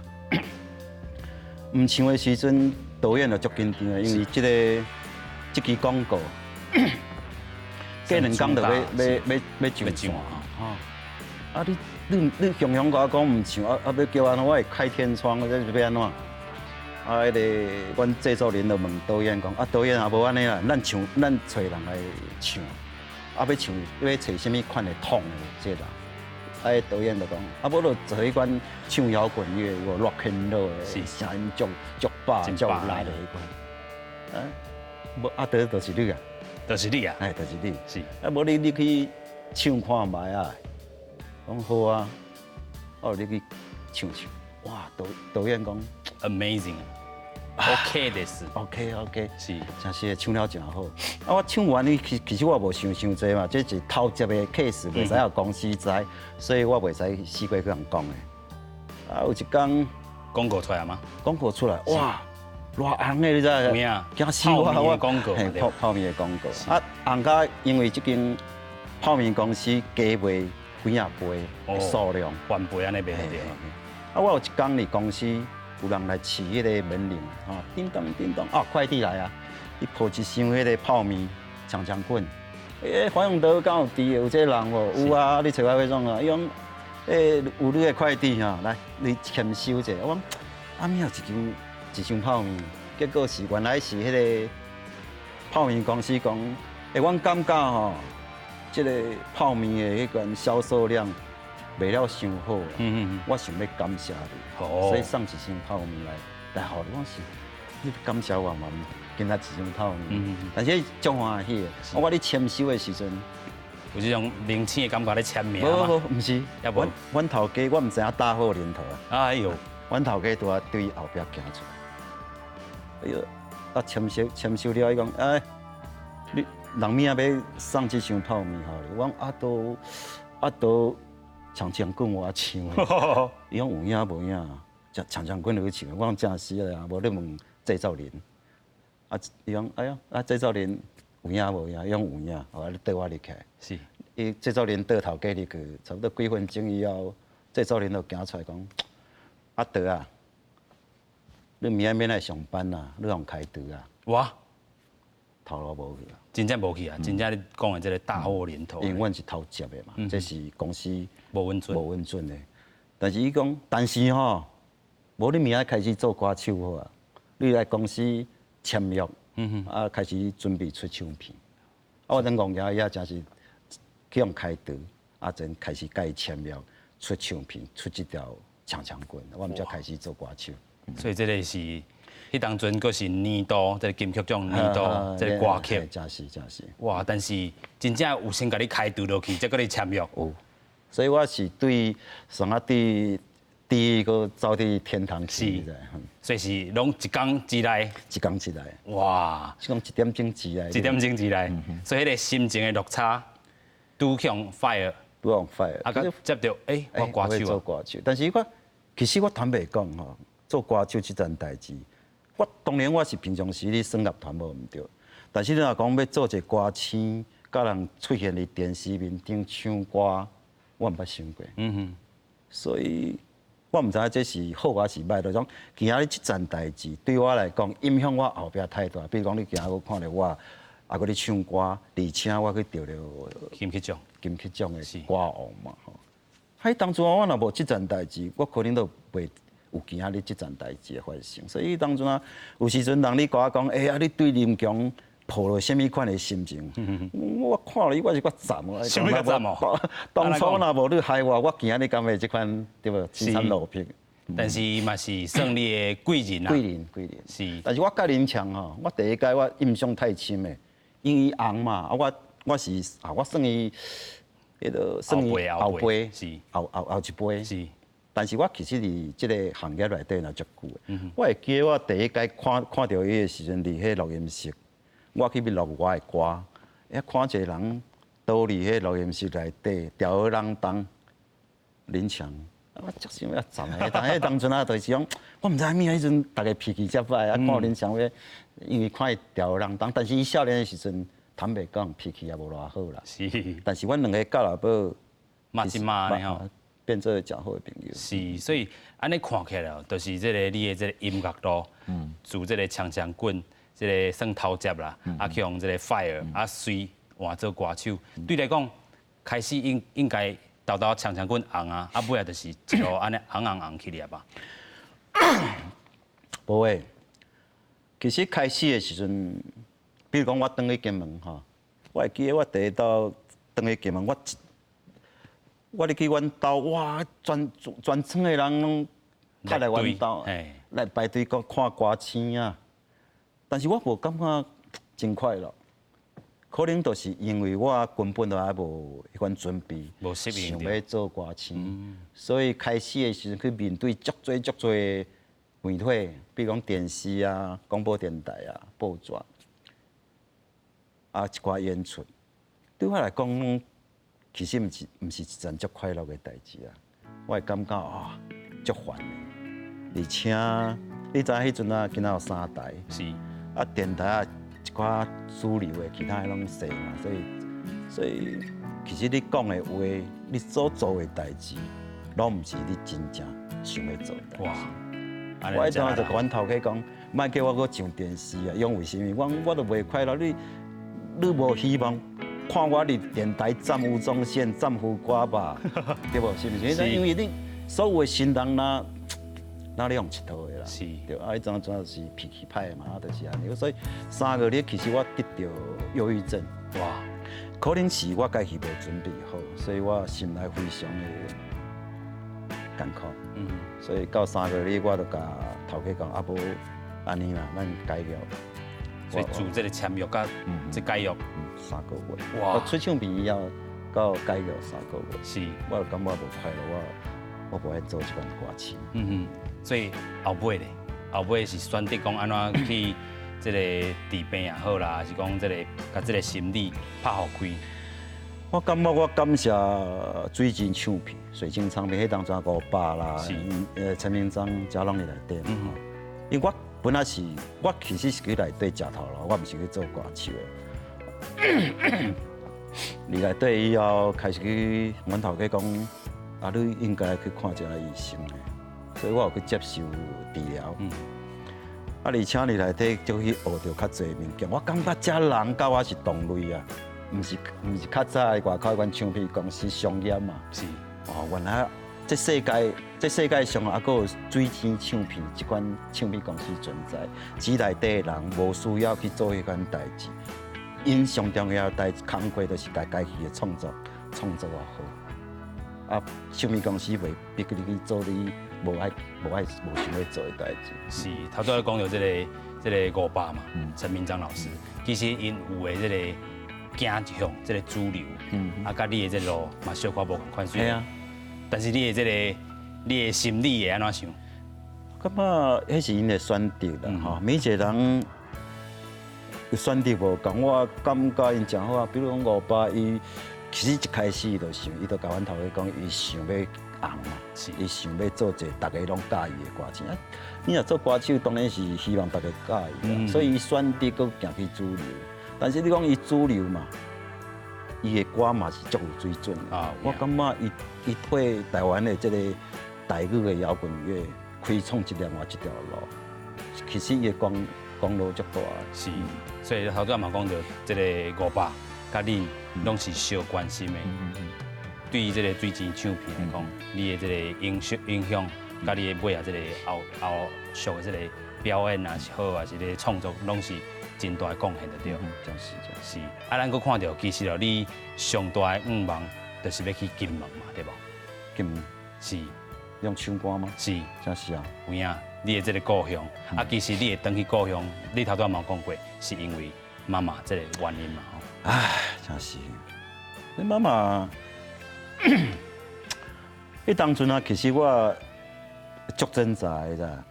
S6: 毋唱的時陣，導演就足緊張的，因為這个這支廣告，過兩工就欲欲欲欲上線啊，啊你你你雄雄共我講毋唱，啊啊欲叫按怎？我會開天窗，這是欲按怎？啊！彼个阮製作人就問導演講：啊，導演啊，無按呢啦，咱唱，咱揣人來唱，啊，欲唱，欲揣啥物款的統的這人？啊，彼導演就講：啊，無就做彼款唱搖滾樂，有 rock and roll 的，聲音足足飽、足有力的彼款。啊，無阿德就是你啊，
S1: 就是你啊，
S6: 哎，就是你。
S1: 是。
S6: 啊，無你你去唱看覓啊？講好啊，哦，你去唱唱。哇，導導演講
S1: ，amazing。OK です。
S6: OK OK，
S1: 是，
S6: 真是唱了真好。啊，我唱完伊其其實我無想傷濟嘛，這是偷接的 case，袂使予公司知，所以我袂使死過去共講的。啊，有一工
S1: 廣告出來嗎？
S6: 廣告出來，哇，偌紅的你知？
S1: 有影，
S6: 驚死我！
S1: 我廣告，
S6: 泡泡麵的廣告。啊，紅甲因為這間泡麵公司加賣幾仔倍的數量，
S1: 翻倍按呢賣著。
S6: 啊，我有一工佇公司。有人來飼彼個門鈴，吼，叮當叮當，啊，快遞來啊！伊抱一箱彼個泡麵，長長棍。欸，黃永德敢有佇？有這个人無？有啊，你揣我欲創啥？伊講，欸，有你的快遞吼，來，你簽收者。我講，啊，麼有一箱一箱泡麵？結果是原來是彼个泡麵公司講，欸，阮感覺吼，這个泡麵的彼款銷售量賣了傷好，我想欲感謝你，所以送一箱泡麵來來予你。我是你感謝我嘛？今仔一箱泡麵，但是足歡喜的。我咧簽收的時陣，
S1: 有這種明星的感覺咧簽名。
S6: 無無，毋是，阮阮頭家我毋知影打好年頭啊。
S1: 哎喲，
S6: 阮頭家拄仔對後壁行出來，哎喲，啊簽收簽收了，伊講，哎，你人明仔欲送這箱泡麵予你，我講啊都啊都。長長棍我唱，伊講有影無影？長長棍就去唱，我講真實啊，無你問製作人。啊，伊講哎呀，啊製作人有影無影？伊講有影，好，你綴我入去。伊製作人綴頭家入去，差不多幾分鐘以後，製作人就行出來講：阿德啊，你明仔免來上班啊，你予開除啊。
S1: 哇！
S6: 頭路無去啊！
S1: 真正無去啊！真正你講的這个大禍臨頭。
S6: 因為阮是偷接的嘛，這是公司
S1: 無允准，
S6: 無允准的。但是伊講，但是吼，無你明仔開始做歌手好啊，你來公司簽約，啊開始準備出唱片。啊，我等戇牙也真是去予開除，啊，陣開始共伊簽約出唱片，出這條長長棍，我們才開始做歌手。
S1: 所以這个是。彼當陣閣是年度，這个金曲獎年度，這个歌曲，
S6: 真是真是。
S1: 哇！但是真正有先共你開除落去，才閣你簽約。
S6: 有，所以我是對上啊對第一個走佇天堂去。
S1: 是，所以是攏一工之內。
S6: 一工之內。
S1: 哇！
S6: 是講一點鐘之內。
S1: 一點鐘之內，所以彼个心情的落差，拄向 fire，
S6: 拄向 fire。
S1: 啊，閣接著，欸，我歌手
S6: 做歌手，但是我其實我坦白講吼，做歌手這件代誌。我當然我是平常時咧耍樂團無毋對，但是你若講欲做一个歌星，佮人出現佇電視面頂唱歌，我毋捌想過。所以我毋知影這是好還是歹，就是講今仔日這件代誌對我來講影響我後壁太大。比如講你今仔閣看著我，啊閣咧唱歌，而且我去得著
S1: 金曲獎，
S6: 金曲獎的歌王嘛吼。喺當初我若無這件代誌，我可能都袂有今仔日這件代誌的發生，所以當陣啊，有時陣人你共我講，欸啊，你對林強抱著啥物款的心情？我看你我是較慘。
S1: 啥物較慘哦？
S6: 當初若無你害我，我今仔日敢會這款對無？凄慘落魄。
S1: 但是嘛是算你的貴人啊。
S6: 貴人，貴人。
S1: 是。
S6: 但是我佮林強吼，我第一擺我印象太深的，因為伊紅嘛，啊我我是啊我算伊，彼个算伊
S1: 後輩，
S6: 是後後後一輩。
S1: 是。
S6: 但是我其實佇這个行業內底嘛足久的，我會記得我第一擺看看著伊的時陣，佇彼錄音室，我去欲錄我的歌，一看一個人倒佇彼錄音室內底，吊好人當林強，我足想欲站的，但彼當陣啊，就是講，我毋知啥物，彼陣逐家脾氣遮歹，啊，看恁想欲，因為看伊吊兒郎當，但是伊少年的時陣，坦白講，脾氣也無偌好啦。但是阮兩个到後尾，
S1: 嘛是嘛呢吼，
S6: 變做誠好的朋友。
S1: 是，所以按呢看起來哦，就是這個你的這個音樂路，自這個鏘鏘棍，這個算頭接啦，啊去予這個 fire，啊隨換做歌手，對來講，開始應應該沓沓鏘鏘棍紅啊，啊尾仔就是一路按呢紅紅紅起來吧。
S6: 無的，其實開始的時陣，比如講我轉去金門吼，我會記得我第一道轉去金門，我我入去阮兜，哇，全全村的人攏較來阮兜來排隊看看歌星啊。但是我無感覺真快樂，可能就是因為我根本都還無彼款準備，
S1: 無適應
S6: 想欲做歌星，所以開始的時陣去面對足濟足濟媒體，比如講電視啊、廣播電台啊、報紙啊，一寡演出，對我來講，其實毋是毋是一件足快樂的代誌啊。我會感覺啊，足煩的，而且你知影彼陣啊，敢若有三台，啊電台啊一寡主流的，其他的攏細嘛，所以所以其實你講的話，你所做的代誌，攏毋是你真正想欲做的代誌。我彼陣就共阮頭家講，莫叫我閣上電視啊，因為啥物？我我都袂快樂，你你無希望看我佇電台站吳宗憲、站胡瓜吧？對無？是毋是？因為你所有的新人啦，哪咧用𨑨迌的啦？對，啊，彼陣主要是脾氣歹嘛，啊，就是按呢。所以3個月其實我得著憂鬱症。
S1: 哇！
S6: 可能是我家己無準備好，所以我心內非常的艱苦。所以到3個月我就共頭家講，啊無按呢啦，咱解約。
S1: 所以自這個簽約佮這解約
S6: 3個月。
S1: 哇！
S6: 我出唱片以後到解約三個月。我就感覺無快樂，我我無愛做這款歌星。
S1: 嗯哼，所以後尾咧，後尾是選擇講按怎去這個治病也好啦，還是講這個共這個心理拍予開。
S6: 我感覺我感謝水晶唱片、水晶唱片，彼當陣伍爸啦，陳明章遮攏佇內底嘛。因為我本來是，我其實是去內底食頭路，我毋是去做歌手的。入內底以後，開始去阮頭家講，啊，你應該去看一下醫生的，所以我有去接受治療。啊，而且入內底就去學著較濟物件，我感覺遮人佮我是同類啊。毋是毋是較早的外口彼款唱片公司商業嘛？哦，原來這世界這世界上猶閣有水晶唱片這款唱片公司存在，只內底的人無需要去做彼款代誌，𪜶上重要的代工課就是共家己的創作創作予好。啊，唱片公司袂逼你去做你無愛無愛無想欲做的代誌。
S1: 是，頭拄仔講著這个這个伍爸嘛，陳明章老師，其實𪜶有的這个走向這个主流，啊，佮你的這路嘛小可無仝款，
S6: 係啊。
S1: 但是你的這个你的心理會按怎想？
S6: 感覺彼是𪜶的選擇啦，吼，每一個人有選擇無仝，我感覺𪜶誠好啊。比如講伍爸，伊其實一開始就想，伊就共阮頭家講，伊想欲紅嘛，伊想欲做一个逐家攏佮意的歌星。啊，你若做歌手，當然是希望逐家佮意啦，所以伊選擇閣行去主流。但是你講伊主流嘛，伊的歌嘛是足有水準的。我感覺伊伊替台灣的這個台語的搖滾樂開創一另外一條路，其實伊的功功勞足大。
S1: 是，所以頭拄仔嘛講著這个伍爸佮恁攏是相關心的。對於這个水晶唱片來講，你的這个影響影響，佮你的尾仔這个後後續的這个表演也是好，還是咧創作，攏是真大的貢獻就對。
S6: 真是真
S1: 是。啊，咱閣看著，其實哦，你上大的願望就是欲去金門嘛，對無？
S6: 金門
S1: 是。
S6: 用唱歌嗎？
S1: 是。
S6: 真是啊。
S1: 有影，你的這个故鄉，啊，其實你會轉去故鄉，你頭拄仔嘛有講過，是因為媽媽這个原因嘛，吼。
S6: 唉，真是。你媽媽，彼當陣啊，其實我足掙扎的啦，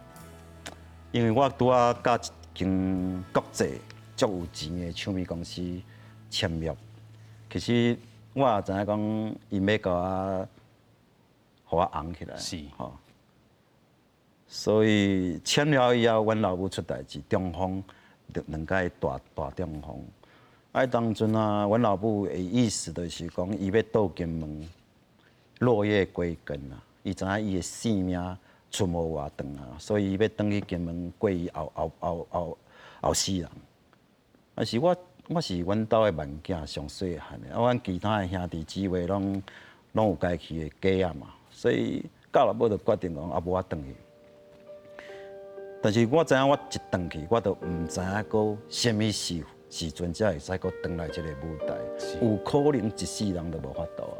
S6: 因為我拄仔佮一間國際足有錢的唱片公司簽約，其實我也知影講，𪜶欲共我予我紅起來。是。吼。所以簽了以後，阮老母出代誌，中風，兩擺大大中風。啊，當陣啊，阮老母的意思就是講，伊欲倒金門，落葉歸根啊。伊知影伊的性命賰無偌長啊，所以伊欲轉去金門過伊後後後後後世人。啊是我我是阮兜的萬囝上細漢的，啊，阮其他的兄弟姊妹攏攏有家己的家啊嘛，所以到落尾就決定講，啊無我轉去。但是我知影我一轉去，我就毋知影閣啥物時時陣才會使閣轉來這个舞台，有可能一世人都無法度啊。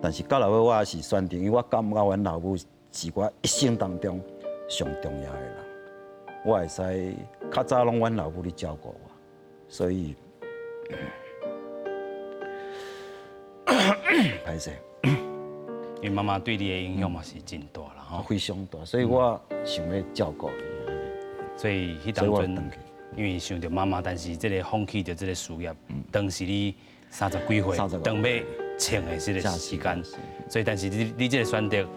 S6: 但是到落尾，我也是選擇，因為我感覺阮老母是我一生當中上重要的人，我會使較早攏阮老母咧照顧我，所以歹勢。
S1: 因為媽媽對你的影響嘛是真大啦，吼，
S6: 非常大，所以我想欲照顧伊。
S1: 所以彼當陣，因為想著媽媽，但是這个放棄著這个事業，當時你三十幾歲，當欲衝的這个時間，所以但是你你這个選擇，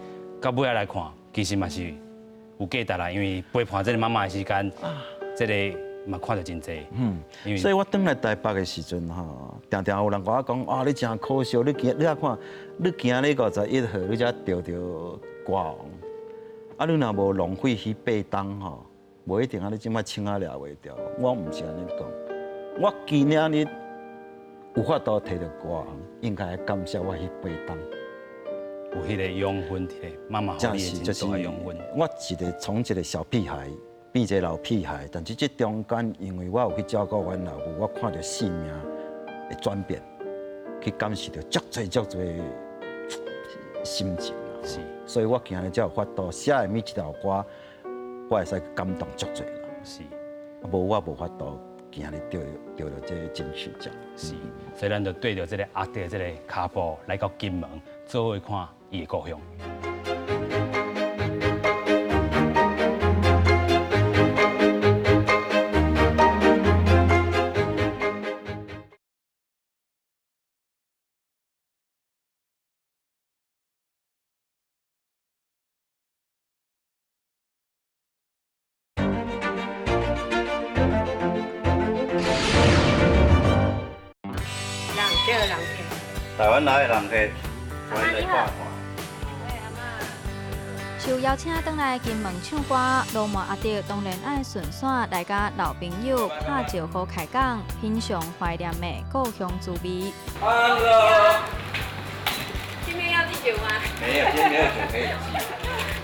S1: 到尾仔來看，其實嘛是有價值啦，因為陪伴這个媽媽的時間，這个嘛看著真濟。
S6: 嗯，所以我轉來台北的時陣吼，定定有人共我講，啊，你真可惜，你今你仔看，你今日51號，你才著著歌王，啊，你若無浪費彼八冬吼，無一定啊，你這擺唱啊掠袂著。我毋是按呢講，我今仔日有法度提著歌王，應該感謝我彼八冬。
S1: 有彼個養分，彼個媽媽予你的真大養分。
S6: 我一个從一个小屁孩變一個老屁孩，但是這中間，因為我有去照顧阮老母，我看著生命的轉變，去感受著足濟足濟心情。是，所以我今日才有法度寫的每一條歌，我會使感動足濟人。
S1: 是，
S6: 無我無法度今日得著這個金曲獎。
S1: 是，所以咱就對著這个阿德這个跤步來到金門，做伙看伊的故鄉。
S11: 人叫人客，
S6: 台灣來的人客，歡迎來看看。
S7: 受邀請轉來金門唱歌，羅滿阿德當然愛順紲來佮老朋友拍招呼開講，品嘗懷念的故鄉滋味。
S5: Hello，
S11: 今天要敬酒嗎？
S6: 沒有，今天沒有酒可以敬。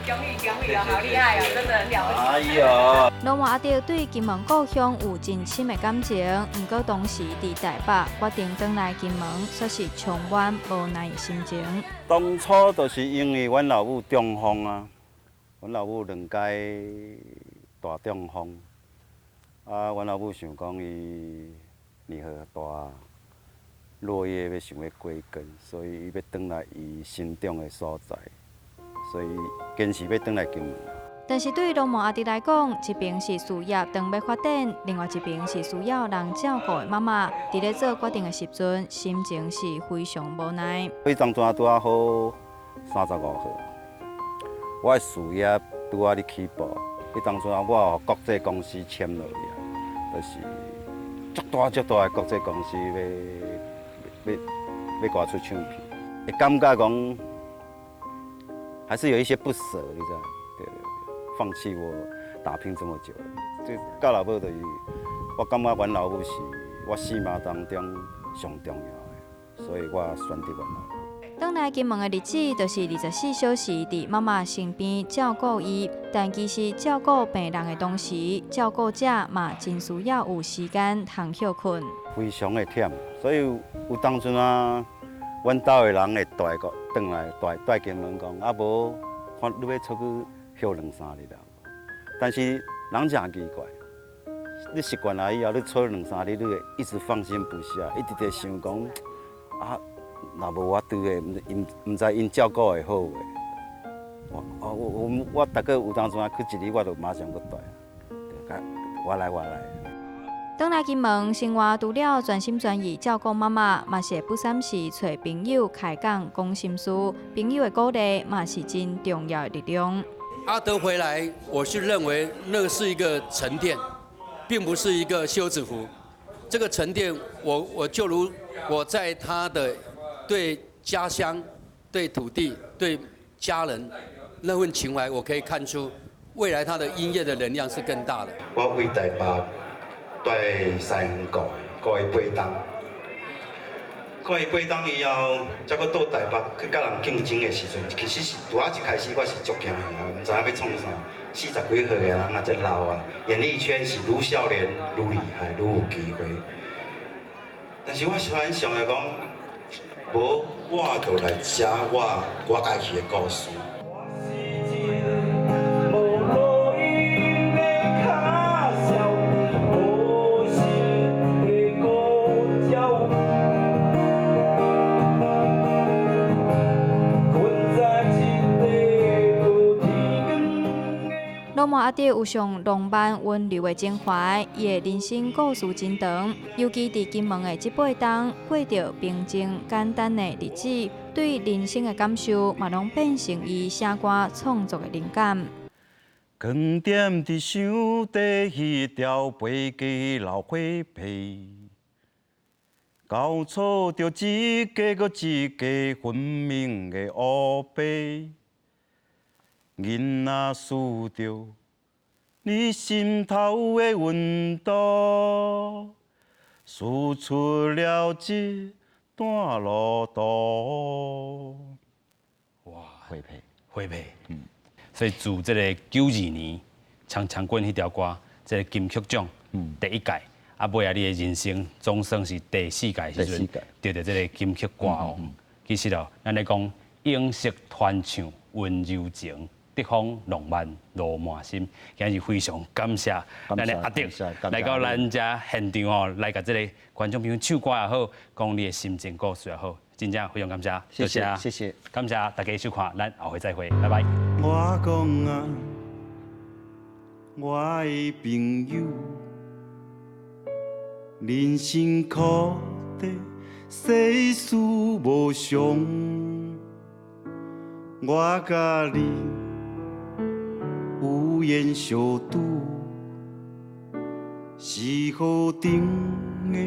S11: 恭喜恭喜哦，好厲害哦，真的很了不起。
S6: 哎呦！
S7: 羅滿阿德對金門故鄉有真深的感情，毋過當時佇台北決定轉來金門，煞是充滿無奈的心情。
S6: 當初就是因為阮老母中風啊，阮老母兩擺大中風，啊，阮老母想講伊年歲大，落葉欲想欲歸根，所以伊欲轉來伊成長的所在。所以堅持欲轉來金門。
S7: 但是對羅滿阿德來講，一邊是事業當欲發展，另外一邊是需要人照顧的媽媽。佇咧做決定的時陣，心情是非常無奈。
S6: 彼當陣拄仔好35號，我的事業拄仔咧起步。彼當陣我予國際公司簽落去啊，就是足大足大的國際公司欲欲欲共我出唱片，會感覺講還是有一些不捨，你知道？對對對，放棄我打拼這麼久，這到老尾就是，我感覺阮老母是我生命當中上重要的，所以我選擇阮老母。
S7: 轉來金門的日子，就是24小時佇媽媽身邊照顧伊。但其實照顧病人的同時，照顧者嘛真需要有時間通歇睏。
S6: 非常的忝，所以有當陣啊，阮兜的人會帶個轉來帶帶金門講，啊無看你欲出去歇兩三日啦。但是人誠奇怪，你習慣了以後，你出兩三日，你會一直放心不下，一直佇想講啊。若無我佇咧，𪜶毋知𪜶照顧會好袂？我我我我逐個有當陣啊去一日，我就馬上閣帶，我來我來。
S7: 轉來金門生活，除了專心專意照顧媽媽，嘛是會不三時揣朋友開講講心事，朋友的鼓勵嘛是真重要的力量。
S12: 阿德回來，我是認為那個是一個沉澱，並不是一個休止符。這個沉澱，我就如我在他的對家鄉、對土地、對家人那份情懷，我可以看出未來他的音樂的能量是更大的。
S10: 我為台北蹛西園顧顧伊8冬，顧伊8冬以後，才閣倒台北去佮人競爭的時陣，其實是拄仔一開始我是足驚的，毋知影欲創啥。40幾歲的人啊，這老啊，演藝圈是愈少年愈厲害，愈有機會。但是我突然想著講，無我就來寫我愛去的故事。
S7: 羅曼阿德有上浪漫溫柔的情懷，伊的人生故事真長，尤其佇金門的這8冬，過著平靜簡單的日子，對人生的感受嘛，攏變成伊寫歌創作的靈感。
S6: 光點佇想著彼條飛機老火皮，交錯著一个閣一个分明的烏白。囡仔思著你心頭的溫度，輸出了一段路途。
S1: 哇，
S6: 火皮，
S1: 火皮，所以自這个92年《鏘鏘滾》彼條歌，這个金曲獎第一屆，啊，尾仔你的人生總算是第四屆時陣，得著這个金曲歌王。其實哦，咱咧講英式傳唱溫柔情，德風浪漫羅滿心，今日非常感謝咱的阿德來到咱遮現場吼，來共這个觀眾朋友唱歌也好，講你的心情故事也好，真正非常感謝，
S6: 謝謝，謝謝，
S1: 感謝大家收看，咱後回再會，拜拜。
S6: 我講啊，我的朋友，人生苦短，世事無常，我佮你有緣相拄，是何等的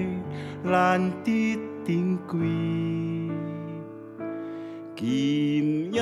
S6: 難得珍貴。今夜。